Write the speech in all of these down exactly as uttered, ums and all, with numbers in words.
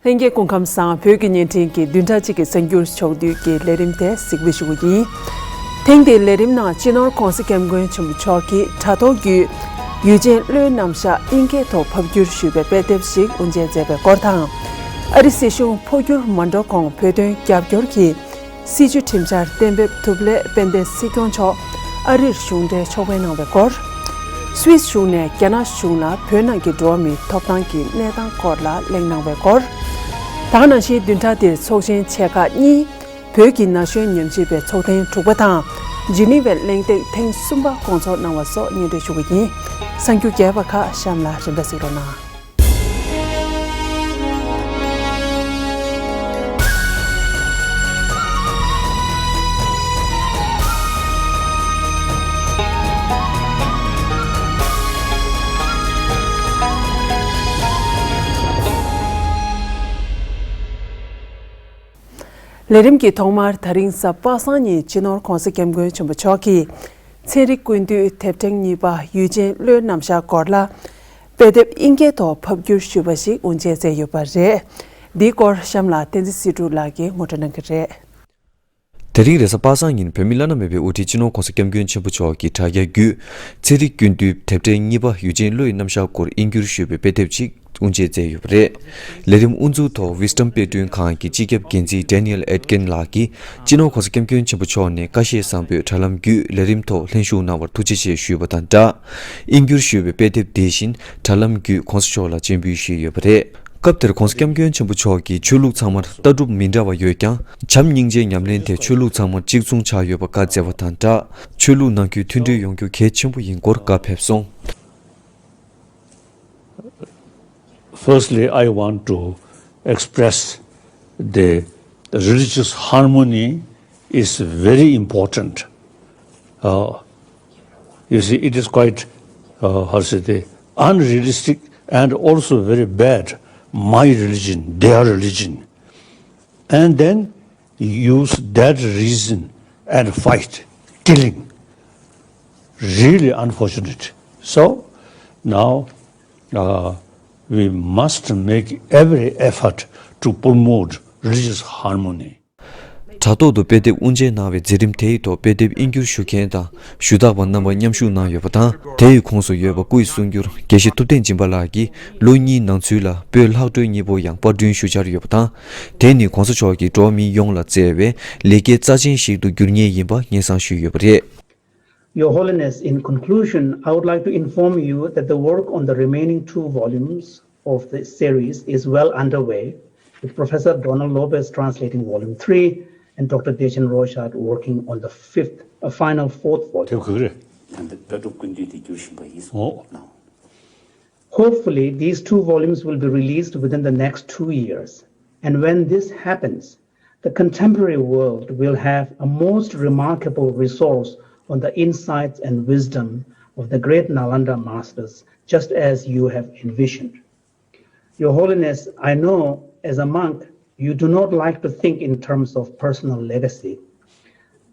ལྷན་རྒྱས་སྐུ་ཁམས་བཟང་། བོད་ཀྱི་བརྙན་འཕྲིན་གྱི་བདུན་ཕྲག་གཅིག་གི་གསར་འགྱུར་ཕྱོགས་བསྡུས་ཀྱི་ལས་རིམ་དེ་གཟིགས་འབུལ་ཞུ་རྒྱུ་ཡིན། ཐེངས་འདིའི་ལས་རིམ་ནང་སྤྱི་ནོར་༧གོང་ས་༧སྐྱབས་མགོན་ཆེན་པོ་མཆོག་གིས་དྲ་ཐོག་བརྒྱུད་ཡུལ་ཅན་བློའི་རྣམ་གཞག་དབྱིན་སྐད་ཐོག་ཕབ་བསྒྱུར་ཞུས་པའི་དཔེ་དེབ་ཞིག་དབུ་འབྱེད་མཛད་པའི་སྐོར་དང་། ཨ་རི་སྲིད་གཞུང་འཕོ་འགྱུར་མ་འགྲོ་གོང་བོད་དོན་རྒྱབ་སྐྱོར་གྱི་སྲིད་བྱུས་ཁྲིམས་འཆར་གཏན་འབེབས་ཐུབ་སླད་དཔལ་ལྡན་སྲིད་སྐྱོང་མཆོག་ཨ་རིར་གཞུང་འབྲེལ་ཕྱོགས་ཕེབས་གནང་བའི་སྐོར། སུད་སི་གཞུང་ནས་རྒྱ་ནག་གཞུང་ལ་བོད་ནང་གི་འགྲོ་བ་མིའི་ཐོབ་ཐང་གི་གནས་སྟངས་སྐོར་ལ་གླེང་གནང་བའི་སྐོར། ད་ག་ནང་བཞིན་བདུན་ཕྲག་འདིར་ཚོགས་ཆེན་ཆེ་ཁག་གཉིས། བོད་ཀྱི་ན་གཞོན་ཉམས་ཞིབ་པའི་ཚོགས་ཐེངས་དྲུག་པ་དང་། ཇི་ནི་ཝའི་གླེང་སྟེགས་ཐེངས་གསུམ་པ་སྐོང་ཚོགས་གནང་བ་སོགས་སྙན་སྒྲོན་ཞུ་གི་ཡིན། གསར་འགྱུར་རྒྱས་པ་ཁག་གཤམ་ལ་རིམ་པས་གཟིགས་རོགས་གནང་། ལས་རིམ་གྱི་ཐོག་མར་ད་རིང་གཟའ་པ་སངས་ཉིན་སྤྱི་ནོར་༧གོང་ས་༧སྐྱབས་མགོན་ཆེན་པོ་མཆོག་གིས། ཚན་རིག་ཀུན་བཏུས་དེབ་ཕྲེང་གཉིས་པ་ཡུལ་ཅན་བློའི་རྣམ་གཞག་སྐོར་ལ། དཔེ་དེབ་དབྱིན་སྐད་ཐོག་ཕབ་བསྒྱུར་ཞུས་པ་ཞིག་དབུ་འབྱེད་མཛད་ཡོད་པ་རེད། འདིའི་སྐོར་གཤམ་ལ་བསྟན་འཛིན་སྲིད་སྒྲུབ་ལགས་ཀྱིས་ངོ་སྤྲོད་གནང་གི་རེད། དེ་རིང་རེས་གཟའ་པ་སངས་ཉིན་བོད་མི་བླ་ན་མེད་པའི་དབུ་ཁྲིད་སྤྱི་ནོར་༧གོང་ས་༧སྐྱབས་མགོན་ཆེན་པོ་མཆོག་གིས་དྲ་རྒྱ་བརྒྱུད། ཚན་རིག་ཀུན་བཏུས་དེབ་ཕྲེང་གཉིས་པ་ཡུལ་ཅན་བློ་ཡི་རྣམ་གཞག་སྐོར་དབྱིན་བསྒྱུར་ཞུས་པའི་དཔེ་དེབ་ཅིག་དབུ་འབྱེད་མཛད་ཡོད་པ་རེད། ལས་རིམ་དབུ་འཛུགས་ཐོག་Wisdom་དཔེ་སྐྲུན་ཁང་གི་སྤྱི་ཁྱབ་འགན་འཛིན་Daniel Etkin་ལགས་ཀྱིས་སྤྱི་ནོར་༧གོང་ས་༧སྐྱབས་མགོན་ཆེན་པོ་མཆོག་ནས་ཀ་བཤད་བཟང་པོས་དྲ་ལམ་བརྒྱུད་ལས་རིམ་ཐོག་ལྷན་ཞུགས་གནང་བར་ཐུགས་རྗེ་ཆེ་ཞུས་པ་དང་སྦྲགས། དབྱིན་བསྒྱུར་ཞུས་པའི་དཔེ་དེབ་དེ་བཞིན་དྲ་ལམ་བརྒྱུད་༧གོང་ས་མཆོག་ལ་སྤྱན་འབུལ་ཞུས་ཡོད་པ་རེད། སྐབས་དེར་༧གོང་ས་༧སྐྱབས་མགོན་ཆེན་པོ་མཆོག་གིས་ཆོས་ལུགས་ཚང་མར་ལྟ་གྲུབ་མི་འདྲ་བ་ཡོད་ཀྱང་། བྱམས་སྙིང་རྗེའི་ཉམས་ལེན་དེ་ཆོས་ལུགས་ཚང་མར་གཅིག་མཚུངས་ཆགས་ཡོད་པ་བཀའ་སྩལ་བ་དང་སྦྲགས། ཆོས་ལུགས་ནང་ཁུལ་མཐུན་སྒྲིལ་ཡོང་རྒྱུ་གལ་ཆེན་པོ་ཡིན་སྐོར་བཀའ་ཕེབས་སོང་། Firstly, I want to express the religious harmony is very important. Uh, you see, it is quite, uh, how to say, the unrealistic and also very bad. My religion, their religion, and then use that reason and fight, killing. Really unfortunate. So now, uh, we must make every effort to promote religious harmony. དྲ་ཐོག་ཏུ་དཔེ་དེབ་དབུ་འབྱེད་གནང་བའི་མཛད་རིམ་དེའི་ཐོག་དཔེ་དེབ་དབྱིན་བསྒྱུར་ཞུ་མཁན་དང་ཞུ་དག་པ་རྣམ་པ་མཉམ་ཞུགས་གནང་ཡོད་པ་དང་། དེ་ཡི་ཁོངས་སུ་ཡོད་པ་སྐུའི་གསུང་སྒྱུར་དགེ་བཤེས་ཐུབ་བསྟན་སྦྱིན་པ་ལགས་ཀྱིས་ལོ་གཉིས་ནང་ཚུད་ལ་པོད་ལྷག་འཕྲོས་གཉིས་པོ་ཡང་པར་སྐྲུན་ཞུ་འཆར་ཡོད་པ་དང་། དེ་ནི་༧གོང་ས་མཆོག་གིས་འགྲོ་བ་མི་ཡོངས་ལ་བསྩལ་བའི་ལེགས་སྐྱེས་རྩ་ཆེན་ཞིག་ཏུ་འགྱུར་ངེས་ཡིན་པ་སྙན་སེང་ཞུས་ཡོད་པ་རེད། Your Holiness, in conclusion, I would like to inform you that the work on the remaining two volumes of the series is well underway, with Professor Donald Lopez translating Volume three and Doctor Dechen Rochat working on the fifth, a final fourth volume. དེ་ག་རེད། ད་ལྟ་ལྟ་གྲུབ་ཀུན་བཏུས་དེ་བསྒྱུར་བཞིན་པ་ཡིན་གསུངས། ཨོ། གནང་། Hopefully, these two volumes will be released within the next two years. And when this happens, the contemporary world will have a most remarkable resource on the insights and wisdom of the great Nalanda masters, just as you have envisioned. Your Holiness, I know, as a monk, you do not like to think in terms of personal legacy.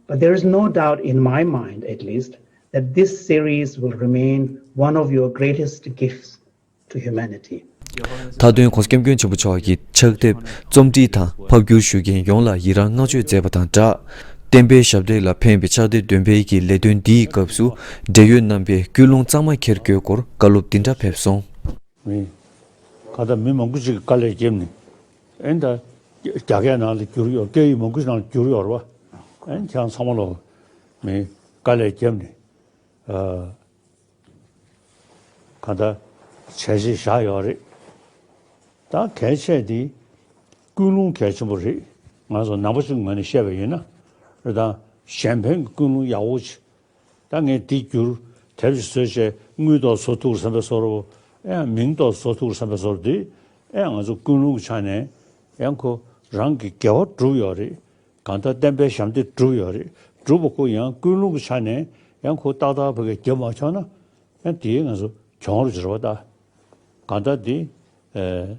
But there is no doubt in my mind, at least, that this series will remain one of your greatest gifts to humanity. མཐའ་དོན་༧གོང་ས་༧སྐྱབས་མགོན་ཆེན་པོ་མཆོག་གིས་ཕྱག་དེབ་རྩོམ་སྒྲིག་དང་ཕབ་བསྒྱུར་ཞུ་མཁན་ཡོངས་ལ་ཡི་རང་བསྔགས་བརྗོད་མཛད་པ་དང་སྦྲགས། བསྟན་པའི་ཞབས་འདེགས་ལ་ཕན་པའི་ཕྱག་དེབ་འདོན་སྤེལ་གྱི་ལས་དོན་འདིའི་སྐབས་སུ་འབྲེལ་ཡོད་རྣམ་པས་ཀུན་སློང་གཙང་མ་འཁྱེར་དགོས་སྐོར་བཀའ་སློབ་འདི་འདྲ་ཕེབས་སོང་། མི། གང་ལྟར་མི་མང་པོ་ཅིག་གིས་དཀའ་ལས་བརྒྱབ་ནས། ཨེ་ད། རྒྱ་སྐད་ནང་ལ་བསྒྱུར་ཡོད། སྐད་ཡིག་མང་པོ་ཞིག་ནང་ལ་བསྒྱུར་ཡོད་རེད་བ། ཨེ་ཁྱེད་རང་ཚང་མ་ལོ། མི། དཀའ་ལས་བརྒྱབ་ནས། ཨ། གང་ལྟར་བྱས་རྗེས་བཞག་ཡོད་རེད། ད་གལ་ཆེ་དེ་ཀུན་སློང་གལ་ཆེན་པོ་རེད། ང་ཚོ་ནང་པ་ཞིག་ངོས་ནས་བཤད་པ་ཡིན་ན། རེད་ད། གཞན་ཕན་གྱི་ཀུན་སློང་ཡག་པོ་ཅིག་ད་ངས་འདི་བསྒྱུར། དེབ་ཅིག་བཟོས་བྱས་དངུལ་ཏོག་བཟོ་ཐུབ་བསམ་པའི་བཟོ་འདྲ་པོ། ཨེ་ཡང་མིང་ཏོག་བཟོ་ཐུབ་བསམ་པའི་བཟོ་འདྲ་པོ་འདི། ཨེ་ཡང་ང་ཚོ་ཀུན་སློང་གི་ཆ་ནས་ཡང་ཁོ་རང་གི་དགེ་བ་བསྒྲུབས་ཡོད་རེད། གང་ལྟར་བསྟན་པའི་ཞབས་འདེགས་བསྒྲུབས་ཡོད་རེད། བསྒྲུབས་པ་ཁོ་ཡང་ཀུན་སློང་གི་ཆ་ནས་ཡང་ཁོ་ཏག་ཏག་ཕ་གིར་རྒྱབ་མ་ཆོག་ན། ཡང་དེའི་ང་ཚོ་གྱོང་རུ་འགྱུར་བ་ད། གང་ལྟར་འདི། ཨེ།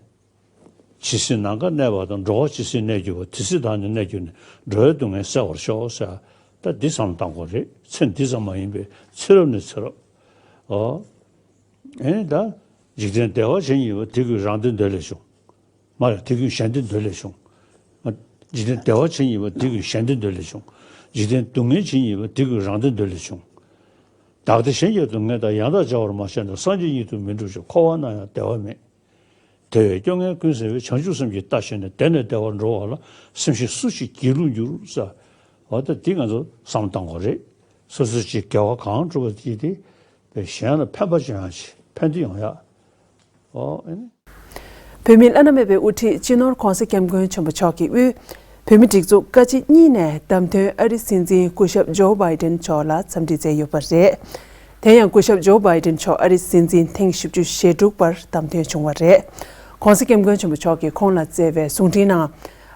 ཇི་སྲིད་ནམ་མཁའ་གནས་པ་དང་། འགྲོ་བ་ཇི་སྲིད་གནས་གྱུར་པ། དེ་སྲིད་བདག་ནི་གནས་གྱུར་ནས། འགྲོ་བའི་སྡུག་བསྔལ་སེལ་བར་ཤོག་ཟེར། ད་འདི་བསམ་བློ་བཏང་དགོས་རེད། ཚེ་འདི་ཙམ་མ་ཡིན་པའི་ཚེ་རབས་ནས་ཚེ་རབས། ཨོ། ཨེ་ནི་ད། འཇིག་རྟེན་བདེ་བ་ཅན་ཡིན་པ། དེ་ཀུན་རང་དོན་འདོད་ལས་བྱུང་། མ་རེད། དེ་ཀུན་གཞན་དོན་འདོད་ལས་བྱུང་། འཇིག་རྟེན་བདེ་བ་ཇི་སྙེད་པ། དེ་ཀུན་གཞན་དོན་འདོད་ལས་བྱུང་། འཇིག་རྟེན་སྡུག་བསྔལ་ཇི་སྙེད་པ། དེ་ཀུན་རང་དོན་འདོད་ལས་བྱུང་། བདག་བདེ་གཞན་གྱི་སྡུག་བསྔལ་དང་། ཡང་དག་བྱ་བར་མ་བྱས་ན། སངས་རྒྱས་ཉིད་དུ་མི་འགྲུབ་ཅིང་། འཁོར་བ་ན་ཡང་བདེ་བ་མེད། དེ་བས་སྐྱོ་ངལ་ཀུན་སེལ་བའི། བྱང་ཆུབ་སེམས་ཀྱིས་བལྟ་ཤེས་ནས། དེ་ནས་བདེ་བར་འགྲོ་བ་ལ། སེམས་ཤེས་སུ་ཞིག་སྒྱིད་ལུག་འགྱུར་ཟེར། འོ་ད་འདི་ང་ཚོ་བསམ་བློ་བཏང་དགོས་རེད། སོ་སོ་ཅིག་དགེ་བ་གང་བསྒྲུབས་པ་དེ་དེ་གཞན་ལ་ཕན་པ་ཅིག་ཡོང་ཡ་ཅིག་ཕན་བདེ་ཡོང་ཡ། ཨོ་ཨེ་ནི། བོད་མིའི་བླ་ན་མེད་པའི་དབུ་ཁྲིད་སྤྱི་ནོར་༧གོང་ས་༧སྐྱབས་མགོན་ཆེན་པོ་མཆོག་གིས་དབུས་བོད་མི་སྒྲིག་འཛུགས་བཀའ་སྤྱི་གཉིས་ནས་བདམས་ཐོན་ཨ་རིའི་སྲིད་འཛིན་སྐུ་ཞབས་ཇོ་བྷའི་ཌེན་མཆོག་ལ་འཚམས་འདྲི་མཛད་ཡོད་པ་རེད། དེ་ཡང་སྐུ་ཞབས་ཇོ་བྷའི་ཌེན་མཆོག་ཨ་རིའི་སྲིད་འཛིན་ཐེངས་བཞི་བཅུ་ཞེ་དྲུག་པར་བདམས་ཐོན་བྱུང་བ་རེད། ༧གོང་ས་༧སྐྱབས་མགོན་ཆེན་པོ་མཆོག་གིས་ཁོང་ལ་བསྩལ་བའི་གསུང་འཕྲིན་ནང་།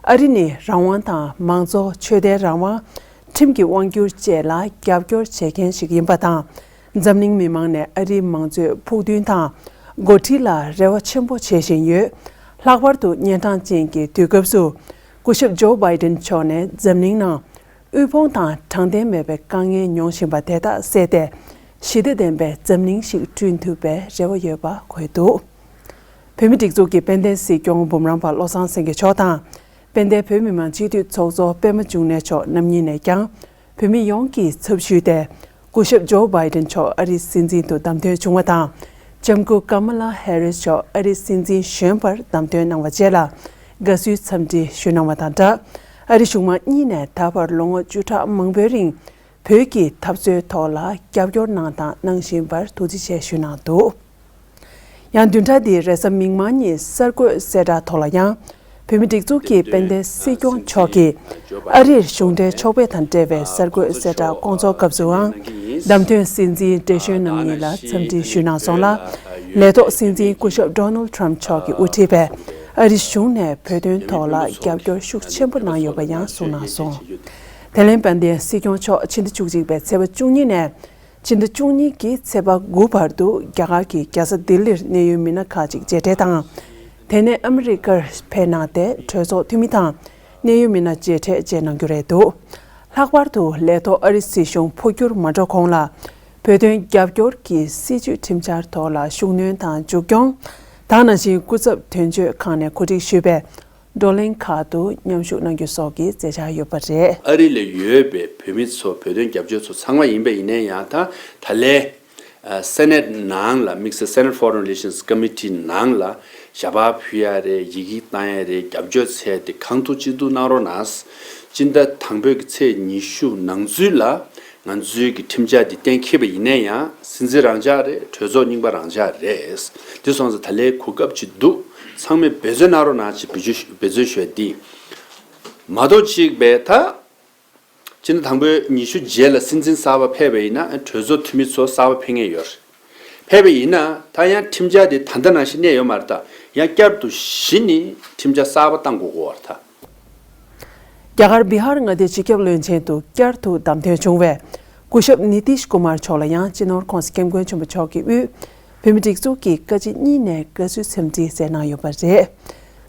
ཨ་རི་ནི་རང་དབང་དང་། མང་གཙོ། ཆོས་དད་རང་དབང་། ཁྲིམས་ཀྱི་དབང་སྒྱུར་བཅས་ལ་རྒྱབ་སྐྱོར་བྱེད་མཁན་ཞིག་ཡིན་པ་དང་། འཛམ་གླིང་མི་མང་ནས་ཨ་རིའི་མང་གཙོའི་ཕུགས་འདུན་དང་འགོ་ཁྲིད་ལ་རེ་བ་ཆེན་པོ་བྱེད་བཞིན་ཡོད། ལྷག་པར་དུ་གཉན་འཕྲང་ཅན་གྱི་དུས་སྐབས་སུ། སྐུ་ཞབས་ཇོ་བྷའི་ཌེན་མཆོག་ནས་འཛམ་གླིང་ནང་དབུལ་ཕོངས་དང་དྲང་བདེན་མེད་པའི་དཀའ་ངལ་མྱོང་བཞིན་པ་དེ་དག་བསལ་ཏེ། ཞི་བདེ་ལྡན་པའི་འཛམ་གླིང་ཞིག་བསྐྲུན་ཐུབ་པའི་རེ་བ་ཡོད་པ་འཁོད་འདུག་བོད་མི་སྒྲིག་འཛུགས་ཀྱི་དཔལ་ལྡན་སྲིད་སྐྱོང་འབུམ་རམས་པ་བློ་བཟང་སེང་གེ་མཆོག་དང་། དཔལ་ལྡན་བོད་མི་མང་སྤྱི་འཐུས་ཚོགས་གཙོ་པད་མ་འབྱུང་གནས་མཆོག་རྣམ་གཉིས་ནས་ཀྱང་། བོད་མི་ཡོངས་ཀྱི་ཚབ་ཞུས་ཏེ། སྐུ་ཞབས་ཇོ་བྷའི་ཌེན་མཆོག་ཨ་རིའི་སྲིད་འཛིན་དུ་བདམས་ཐོན་བྱུང་བ་དང་། ལྕམ་སྐུ་ཀ་མ་ལ་ཧེ་རིས་མཆོག་ཨ་རིའི་སྲིད་འཛིན་གཞོན་པར་བདམས་ཐོན་གནང་བ་བཅས་ལ་དགའ་བསུའི་འཚམས་འདྲི་ཞུ་གནང་བ་དང་སྦྲགས། ཨ་རི་གཞུང་མང་གཉིས་ནས་ད་བར་ལོ་ངོ་བཅུ་ཕྲག་མང་པོའི་རིང་། བོད་ཀྱི་འཐབ་རྩོད་ཐོག་ལ་རྒྱབ་སྐྱོར་གནང་དང་གནང་བཞིན་པར་ཐུགས་རྗེ་ཆེ་ཞུས་གནང་འདུག་ཡང་བདུན་ཕྲག་འདིའི་རེས་གཟའ་མིག་དམར་ཉིན་གསར་འགོད་གསལ་བསྒྲགས་ཐོག་ལ་ཡང་། བོད་མི་སྒྲིག་འཛུགས་ཀྱི་དཔལ་ལྡན་སྲིད་སྐྱོང་མཆོག་གིས་ཨ་རིར་གཞུང་འབྲེལ་ཕྱོགས་ཕེབས་དང་འབྲེལ་བའི་གསར་འགོད་གསལ་བསྒྲགས་བསྐོང་ཚོགས་སྐབས་སུའང་། བདམས་ཐོན་སྲིད་འཛིན་བགྲེས་གཞོན་རྣམ་གཉིས་ལ་འཚམས་འདྲི་ཞུས་གནང་སོང་ལ། ལས་ཐོག་སྲིད་འཛིན་སྐུ་ཞབས་ཌོ་ནལ་ཌི་ཊརམ་ཕི་མཆོག་གིས་དབུ་ཁྲིད་པའི་ཨ་རི་གཞུང་ནས་བོད་དོན་ཐོག་ལ་རྒྱབ་སྐྱོར་ཤུགས་ཆེན་པོ་གནང་ཡོད་པ་ཡང་གསུངས་གནང་སོང་། དེ་ལན་དཔལ་ལྡན་སྲིད་སྐྱོང་མཆོག་ཕྱི་ཟླ་བཅུ་གཅིག་པའི་ཚེས་པ་བཅུ་གཉིས་ནས། ཕྱི་ཟླ་བཅུ་གཉིས་ཀྱི་ཚེས་པ་དགུ་བར་དུ་རྒྱ་གར་གྱི་རྒྱལ་ས་ལྡི་ལིར་གནད་ཡོད་མི་སྣ་ཁག་ཅིག་མཇལ་འཕྲད་དང་། དེ་ནས་ཨ་མི་རི་ཀར་ཕེབས་གནང་སྟེ་གྲོས་ཚོགས་འཐུས་མི་དང་གནད་ཡོད་མི་སྣ་མཇལ་འཕྲད་བཅས་གནང་རྒྱུ་རེད་འདུག་ལྷག་པར་དུ་ལས་ཐོག་ཨ་རི་སྲིད་གཞུང་འཕོ་འགྱུར་མ་འགྲོ་གོང་ལ། བོད་དོན་རྒྱབ་སྐྱོར་གྱི་སྲིད་བྱུས་ཁྲིམས་འཆར་ཐོག་ལ་ཤུགས་སྣོན་དང་མཇུག་སྐྱོང་། ད་ག་ནང་བཞིན་སྐུ་ཚབ་དོན་གཅོད་ཁང་ནས་གོ་སྒྲིག་ཞུས་པའི། བགྲོ་གླེང་ཁག་ཏུ་མཉམ་ཞུགས་གནང་རྒྱུ་སོགས་ཀྱི་མཛད་འཆར་ཡོད་པ་རེད། ཨ་རི་ལ་ཡོད་པའི་བོད་མི་ཚོ་བོད་དོན་རྒྱབ་སྐྱོར་ཚོ་ཚང་མ་ཡིན་པ་ཡིན་ནའི་ཡང་ད་ད་ལན་སེ་ནེ་ཊི་ནང་ལ་དམིགས་བསལ་སེ་ནེ་ཊི་ཕོ་རེན་རི་ལེ་ཤན་སི་ཀོ་མི་ཊི་ནང་ལ་ཞལ་པར་ཕུལ་ཡ་རེད། ཡི་གེ་བཏང་ཡ་རེད། རྒྱབ་སྐྱོར་འཚལ་ཏེ་གང་ཐུབ་ཅི་ཐུབ་གནང་རོགས་གནང་། སྤྱི་ཟླ་དང་པོའི་གི་ཚེས་ཉི་ཤུ་ནང་ཚུད་ལ། ང་ཚོའི་གི་ཁྲིམས་འཆར་འདི་གཏན་འཁེལ་བ་ཡིན་ན་ཡང་སྲིད་འཛིན་རང་འཇགས་རེད། གྲོས་ཚོགས་རྙིང་པ་རང་འཇགས་རེད། འདི་སོང་ཙང་ད་ལན་གོ་སྐབས་ཅིག་འདུག་ཚང་མས་འབད་བརྩོན་གནང་རོགས་གནང་ཅེས་འབད་བརྩོན་འབད་བརྩོན་ཞུ་ཡ་འདི་མ་གཏོགས་གཅིག་པས་ད་སྤྱི་ཟླ་དང་པོའི་ཉི་ཤུ་རྗེས་ལ་སྲིད་འཛིན་གསར་པ་ཕེབས་པ་ཡིན་ན་གྲོས་ཚོགས་འཐུས་མི་ཚོ་གསར་པ་ཕེབས་མཁན་ཡོད་རེད། ཕེབས་པ་ཡིན་ན་ད་ཡང་ཁྲིམས་འཆར་འདི་ད་ལྟ་ནང་བཞིན་གནས་ཡོད་མ་རེད། ད་ཡང་བསྐྱར་དུ་གཞི་ནས་ཁྲིམས་འཆར་གསར་པ་བཏང་དགོས་ཀྱི་ཡོད་རེད་ད། རྒྱ་གར་བི་ཧར་མངའ་སྡེའི་སྤྱི་ཁྱབ་བློན་ཆེན་དུ་བསྐྱར་དུ་བདམས་ཐོན་བྱུང་བའི་སྐུ་ཞབས་ནི་ཏིཤ་ཀུ་མར་མཆོག་ལ་ཡང་སྤྱི་ནོར་༧གོང་ས་༧སྐྱབས་མགོན་ཆེན་པོ་མཆོག་གིས་དབུས་བོད་མི་སྒྲིག་འཛུགས་ཀྱི་བཀའ་སྤྱི་གཉིས་ནས་དགའ་བསུའི་འཚམས་འདྲི་བསྩལ་གནང་ཡོད་པ་རེད།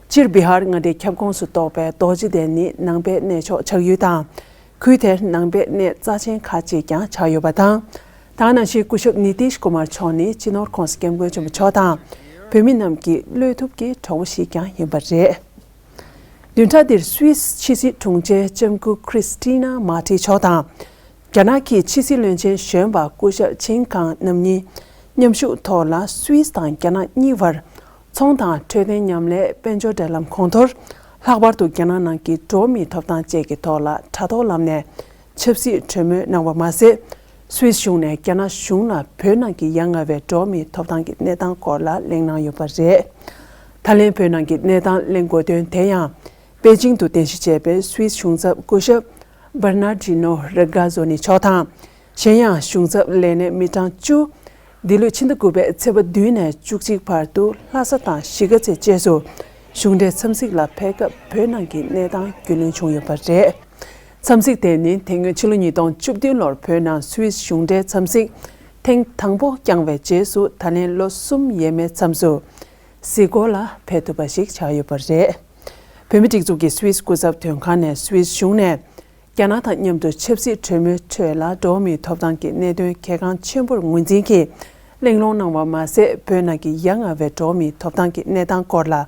སྤྱིར་བི་ཧར་མངའ་སྡེའི་ཁྱབ་ཁོངས་སུ་གཏོགས་པའི་རྡོ་རྗེ་གདན་ནི་ནང་པའི་གནས་མཆོག་ཆགས་ཡུལ་དང་། ཁུལ་དེར་ནང་པའི་གནས་རྩ་ཆེན་ཁག་ཅིག་ཀྱང་ཆགས་ཡོད་པ་དང་། ད་ག་ནང་བཞིན་སྐུ་ཞབས་ནི་ཏིཤ་ཀུ་མར་མཆོག་ནི་སྤྱི་ནོར་༧གོང་ས་༧སྐྱབས་མགོན་ཆེན་པོ་མཆོག་དང་བོད་མི་རྣམས་ཀྱི་བློས་ཐུབ་ཀྱི་གྲོགས་པོ་ཞིག་ཀྱང་ཡིན་པ་རེད། བདུན་ཕྲག་འདིར་སུད་སི་ཕྱི་སྲིད་དྲུང་ཆེ་ལྕམ་སྐུ་ཁྲིས་ཏི་ན་མ་ཏི་མཆོག་དང་། རྒྱ་ནག་གི་ཕྱི་སྲིད་བློན་ཆེན་གཞོན་པ་སྐུ་ཞབས་ཆིན་ཀང་རྣམ་གཉིས་མཉམ་ཞུགས་ཐོག་ལ་སུད་སི་དང་རྒྱ་ནག་གཉིས་བར་ཚོང་དང་འཕྲོད་བསྟེན་མཉམ་ལས་དཔལ་འབྱོར་འབྲེལ་ལམ་གོང་མཐོར། ལྷག་པར་དུ་རྒྱ་ནག་ནང་གི་འགྲོ་བ་མིའི་ཐོབ་ཐང་བཅས་ཀྱི་ཐོག་ལ་དྲ་ཐོག་ལམ་ནས་ཆབ་སྲིད་གྲོས་མོལ་གནང་བ་མ་ཟད། སུད་སི་གཞུང་ནས་རྒྱ་ནག་གཞུང་ལ་བོད་ནང་གི་ཡ་ང་བའི་འགྲོ་བ་མིའི་ཐོབ་ཐང་གི་གནས་སྟངས་སྐོར་ལ་གླེང་གནང་ཡོད་པ་རེད། ད་ལན་བོད་ནང་གི་གནས་སྟངས་གླེང་དགོས་དོན་དེ་ཡང་། པེ་ཅིང་དུ་རྟེན་གཞི་བྱས་པའི་སུད་སི་གཞུང་ཚབ་སྐུ་ཞབས་བར་ནར་ཌི་ནོ་རེ་གྷ་ཛོ་ནི་མཆོག་དང་། གཞན་ཡང་གཞུང་ཚབ་ལས་སྣེ་མི་གྲངས་བཅུ། འདི་ལོའི་ཕྱི་ཟླ་དགུ་པའི་ཚེས་པ་བདུན་ནས་བཅུ་གཅིག་བར་དུ་ལྷ་ས་དང་གཞིས་ཀ་རྩེ་བཅས་སུ་གཞུང་འབྲེལ་འཚམས་གཟིགས་ལ་ཕེབས་སྐབས་བོད་ནང་གི་གནས་སྟངས་རྒྱུས་ལོན་བྱུང་ཡོད་པ་རེད། འཚམས་གཟིགས་དེ་ནི་དེ་སྔོན་ཕྱི་ལོ་ཉིས་སྟོང་བཅུ་བདུན་ལོར་བོད་ནང་སུད་སི་གཞུང་འབྲེལ་འཚམས་གཟིགས་ཐེངས་དང་པོ་བསྐྱངས་པའི་རྗེས་སུ་ད་ལན་ལོ་གསུམ་ཡས་མས་མཚམས་སུ་གཟིགས་སྐོར་ལ་ཕེབས་ཐུབ་པ་ཞིག་ཆགས་ཡོད་པ་རེད། བོད་མི་སྒྲིག་འཛུགས་ཀྱི་སུད་སི་སྐུ་ཚབ་དོན་ཁང་ནས་སུད་སི་གཞུང་ནས། རྒྱ་ནག་དང་མཉམ་དུ་ཆབ་སྲིད་གྲོས་མོལ་ཁྲོད་ལ་འགྲོ་བ་མིའི་ཐོབ་ཐང་གི་གནད་དོན་གལ་འགངས་ཆེན་པོར་ངོས་འཛིན་གྱིས་གླེང་སློང་གནང་བ་མ་ཟད། བོད་ནང་གི་ཡ་ང་བའི་འགྲོ་བ་མིའི་ཐོབ་ཐང་གི་གནས་སྟངས་སྐོར་ལ་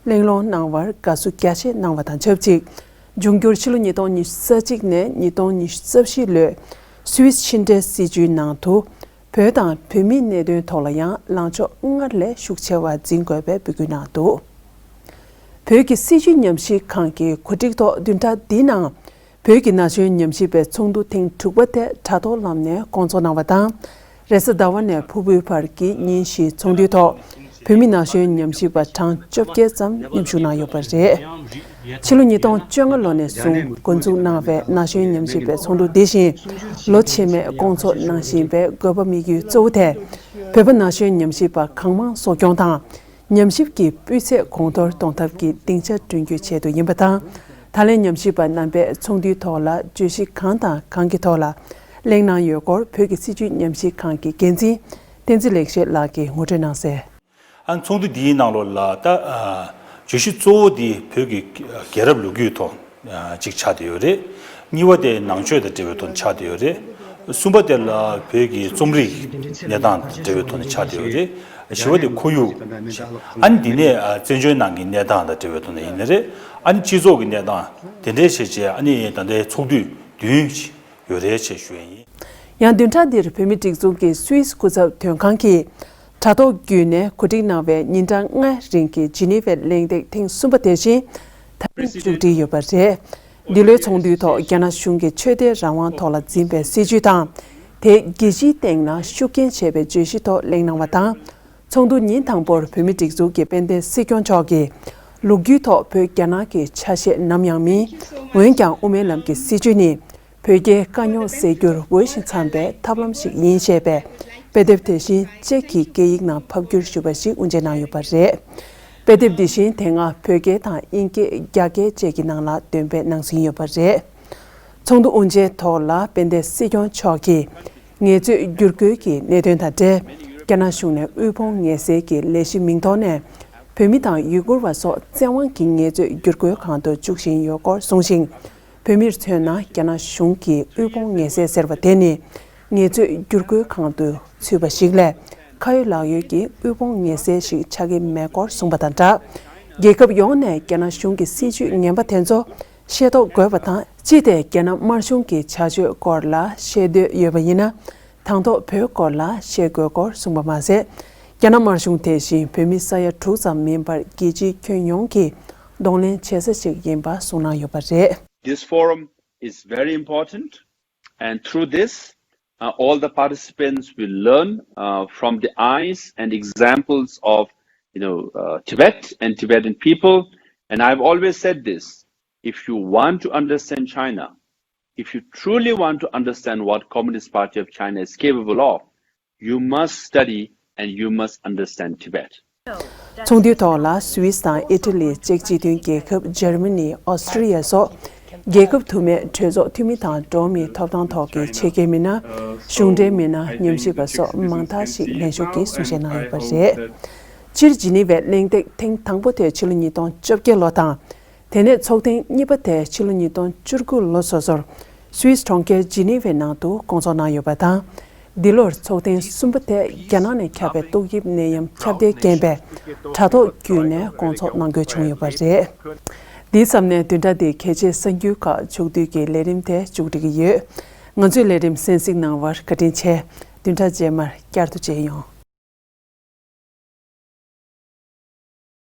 གླེང་སློང་གནང་བར་དགའ་བསུ་རྒྱ་ཆེ་གནང་བ་དང་ཆབས་ཅིག་འབྱུང་འགྱུར་ཕྱི་ལོ་ཉིས་སྟོང་ཉི་ཤུ་རྩ་གཅིག་ནས་ཉིས་སྟོང་ཉི་ཤུ་རྩ་བཞི་ལོའི་སུད་སི་ཕྱི་འབྲེལ་སྲིད་བྱུས་ནང་དུ། བོད་དང་བོད་མིའི་གནད་དོན་ཐོག་ལ་ཡང་ལངས་ཕྱོགས་སྔར་ལས་ཤུགས་ཆེ་བ་འཛིན་དགོས་པའི་འབོད་སྐུལ་གནང་འདུག་བོད་ཀྱི་སྲིད་བྱུས་ཉམས་ཞིབ་ཁང་གི་གོ་སྒྲིག་ཐོག་བདུན་ཕྲག་འདིའི་ནང་། བོད་ཀྱི་ན་གཞོན་ཉམས་ཞིབ་པའི་ཚོགས་འདུ་ཐེངས་དྲུག་པ་དེ་དྲ་ཐོག་ལམ་ནས་སྐོང་ཚོགས་གནང་བ་དང་། རེས་གཟའ་ཟླ་བ་ནས་ཕུར་བུའི་བར་གྱི་ཉིན་བཞིའི་ཚོགས་འདུའི་ཐོག་བོད་མི་ན་གཞོན་ཉམས་ཞིབ་པ་གྲངས་བཅོ་བརྒྱད་ཙམ་མཉམ་ཞུགས་གནང་ཡོད་པ་རེད། ཕྱི་ལོ་ཉིས་སྟོང་བཅོ་ལྔ་ལོ་ནས་བཟུང་འགོ་འཛུགས་གནང་བའི་ན་གཞོན་ཉམས་ཞིབ་པའི་ཚོགས་འདུ་འདི་བཞིན་ལོ་རྗེས་མའི་སྐོང་ཚོགས་གནང་བཞིན་པའི་དགོས་པ་དམིགས་ཡུལ་གཙོ་བོ་དེ། བོད་པ་ན་གཞོན་ཉམས་ཞིབ་པ་གང་མང་གསོ་སྐྱོང་དང་། ཉམས་ཞིབ་ཀྱི་སྤུས་ཚད་གོང་མཐོར་གཏོང་ཐབས་ཀྱི་སྡིངས་ཆ་བསྐྲུན་རྒྱུའི་ཆེད་དུ་ཡིན་པ་དང་། ད་ལན་ཉམས་ཞིབ་པ་རྣམ་པས་ཚོགས་འདུའི་ཐོག་ལ་བརྗོད་གཞི་གང་དང་གང་གི་ཐོག་ལ་གླེང་གནང་ཡོད་སྐོར་བོད་ཀྱི་སྲིད་བྱུས་ཉམས་ཞིབ་ཁང་གི་འགན་འཛིན་བསྟན་འཛིན་ལེགས་བཤད་ལགས་ཀྱིས་ངོ་སྤྲོད་གནང་གསལ། ཨ་ཚོགས་འདུ་འདིའི་ནང་ལོགས་ལ་ད་ཨ་བརྗོད་གཞི་གཙོ་བོ་འདི་བོད་ཀྱི་རྒྱལ་རབས་ལོ་རྒྱུས་ཐོག་ཨ་གཅིག་ཆགས་བསྡད་ཡོད་རེད། གཉིས་པ་དེ་ནང་ཆོས་དང་འབྲེལ་བའི་ཐོག་ནས་ཆགས་བསྡད་ཡོད་རེད། གསུམ་པ་དེ་ལ་བོད་ཀྱི་རྩོམ་རིག་གནས་སྟངས་དང་འབྲེལ་བའི་ཐོག་ནས་ཆགས་བསྡད་ཡོད་རེད། བཞི་པ་དེ་ཁོར་ཡུག་ཨ་ནི་འདི་ནས་ཨ་བཙན་བྱོལ་ནང་གི་གནས་སྟངས་དང་འབྲེལ་བའི་ཐོག་ནས་ཡིན་ནི་རེད། ཨ་ནི་སྤྱི་ཚོགས་ཀྱི་གནས་སྟངས་དེ་འདྲའི་བྱས་རྗེས་ཨ་ནི་ད་ལྟའི་ཚོགས་དུས་བདུན་ཡོད་རེད་ཅེས་ཞུ་ཡས་ཡིན། ཡང་བདུན་ཕྲག་འདིར་བོད་མིའི་སྒྲིག་འཛུགས་ཀྱི་སུད་སི་སྐུ་ཚབ་དོན་ཁང་གིས་དྲ་ཐོག་བརྒྱུད་ནས་གོ་སྒྲིག་གནང་བའི་ཉིན་གྲངས་ལྔའི་རིང་གི་ཇི་ནི་ཝའི་གླེང་སྟེགས་ཐེངས་གསུམ་པ་དེ་བཞིན་ད་རིང་མཇུག་སྒྲིལ་ཡོད་པ་རེད། འདི་ལོའི་ཚོགས་འདུའི་ཐོག་རྒྱ་ནག་གཞུང་གིས་ཆོས་དད་རང་དབང་ཐོག་ལ་འཛིན་པའི་སྲིད་བྱུས་དང་། དེས་རྒྱལ་སྤྱིའི་སྟེང་ན་ཤུགས་རྐྱེན་བྱས་པའི་བརྗོད་གཞི་ཐོག་གླེང་གནང་བ་དང་། ཚོགས་འདུ་ཉིན་དང་པོར་བོད་མིའི་སྒྲིག་འཛུགས་ཀྱི་དཔལ་ལྡན་སྲིད་སྐྱོང་མཆོག་གིས་ལོ་རྒྱུས་ཐོག་བོད་རྒྱ་ནག་གི་ཆ་ཤས་ནམ་ཡང་མིན། འོན་ཀྱང་དབུ་མའི་ལམ་གྱི་སྲིད་བྱུས་ནི། བོད་རྒྱའི་དཀའ་རྙོག་སེལ་རྒྱུར་འོས་ཤིང་འཚམ་པའི་ཐབས་ལམ་ཞིག་ཡིན་ཞེས་པའི་དཔེ་དེབ་དེ་བཞིན་ཅེཀ་གི་སྐད་ཡིག་ནང་ཕབ་བསྒྱུར་ཞུས་པ་ཞིག་དབུ་འབྱེད་གནང་ཡོད་པ་རེད། དཔེ་དེབ་འདི་བཞིན་དེ་སྔ་བོད་སྐད་དང་དབྱིན་སྐད་རྒྱ་སྐད་བཅས་ཀྱི་ནང་ལ་འདོན་སྤེལ་གནང་ཟིན་ཡོད་པ་རེད། ཚོགས་འདུ་དབུ་འབྱེད་ཐོག་ལ་དཔལ་ལྡན་སྲིད་སྐྱོང་མཆོག་གིས་ངལ་རྩོལ་བསྒྱུར་བཀོད་ཀྱི་གནད་དོན་དང་འབྲེལ་རྒྱ་ནག་གཞུང་ནས་དབུལ་ཕོངས་ངལ་སེལ་གྱི་ལས་གཞི་མིང་ཐོག་ནས་བོད་མི་དང་ཡུ་གུར་བ་སོགས་བཙན་དབང་གིས་ངལ་རྩོལ་བསྒྱུར་བཀོད་ཁང་དུ་བཅུག་བཞིན་ཡོད་སྐོར་གསུངས་ཤིང་། བོད་མིར་མཚོན་ན་རྒྱ་ནག་གཞུང་གིས་དབུལ་ཕོངས་ངལ་སེལ་ཟེར་བ་དེ་ནི་ངལ་རྩོལ་བསྒྱུར་བཀོད་ཁང་དུ་ཚུད་པ་ཞིག་ལས་ཁ་ཡོད་ལག་ཡོད་ཀྱི་དབུལ་ཕོངས་ངལ་སེལ་ཞིག་ཆགས་ཀྱི་མེད་སྐོར་གསུངས་པ་དང་སྦྲགས། རྒྱལ་ཁབ་ཡོངས་ནས་རྒྱ་ནག་གཞུང་གི་སྲིད་བྱུས་ངན་པ་དེ་ཚོ་ཤེས་རྟོགས་དགོས་པ་དང་། ཅི་སྟེ་རྒྱ་ནག་དམར་གཞུང་གི་བྱ་སྤྱོད་སྐོར་ལ་ཤེས་འདོད་ཡོད་པ་ཡིན་ན། དང་ཐོག་བོད་སྐོར་ལ་ཤེས་དགོས་སྐོར་གསུངས་པ་མ་ཟད། རྒྱ་ནག་དམར་གཞུང་དེ་བཞིན་བོད་མི་ས་ཡ་དྲུག་ཙམ་མིན་པར་རྒྱལ་སྤྱིའི་ཁྱོན་ཡོངས་ཀྱིས་གདོང་ལེན་བྱེད་ས་ཞིག་ཡིན་པ་གསུངས་གནང་ཡོད་པ་རེད། This forum is very important, and through this, uh, all the participants will learn uh, from the eyes and examples of, you know, uh, Tibet and Tibetan people. And I've always said this: if you want to understand China, if you truly want to understand what Communist Party of China is capable of, you must study and you must understand Tibet. ཚོགས་འདུའི་ཐོག་ལ་སུད་སི་དང་ཨི་ཊ་ལི། ཅེཀ་སྤྱི་མཐུན་རྒྱལ་ཁབ། འཇར་མ་ནི། ཨོ་སི་ཀྲི་ཡ་སོགས་རྒྱལ་ཁབ་དུ་མའི་གྲོས་ཚོགས་འཐུས་མི་དང་འགྲོ་བ་མིའི་ཐོབ་ཐང་ཐོག་གི་ཆེད་མཁས་མི་སྣ། གཞུང་འབྲེལ་མི་སྣ། ཉམས་ཞིབ་པ་སོགས་མང་དག་ཞིག་ལྷན་ཞུགས་ཀྱིས་གསུང་བཤད་གནང་ཡོད་པ་རེད། སྤྱིར་ཇི་ནི་ཝའི་གླེང་སྟེགས་ཐེངས་དང་པོ་དེ་ཕྱི་ལོ་ཉིས་སྟོང་བཅོ་བརྒྱད་ལོ་དང་། དེ་ནས་ཚོགས་ཐེངས་གཉིས་པ་དེ་ཕྱི་ལོ་ཉིས་སྟོང་བཅུ་དགུ་ལོ་སོ་སོར་སུད་སི་གྲོང་ཁྱེར་ཇི་ནི་ཝའི་ནང་དུ་སྐོང་ཚོགས་གནང་ཡོད་པ་དང་། འདི་ལོར་ཚོགས་ཐེངས་གསུམ་པ་དེ་རྒྱ་ནག་ནས་ཁྱབ་པའི་ཏོག་དབྱིབས་ནད་ཡམས་ཁྱབ་གདལ་རྐྱེན་པས་དྲ་ཐོག་བརྒྱུད་ནས་སྐོང་ཚོགས་གནང་དགོས་བྱུང་ཡོད་པ་རེད། འདིའི་མཚམས་ནས་བདུན་ཕྲག་འདིའི་གལ་ཆེའི་གསར་འགྱུར་ཁག་ཕྱོགས་བསྡུས་ཀྱི་ལས་རིམ་དེ་མཇུག་སྒྲིལ་གྱི་ཡོད། ང་ཚོའི་ལས་རིམ་གསན་གཟིགས་གནང་བར་བཀའ་དྲིན་ཆེ། བདུན་ཕྲག་རྗེས་མར་བསྐྱར་དུ་མཇལ་ཡོང་།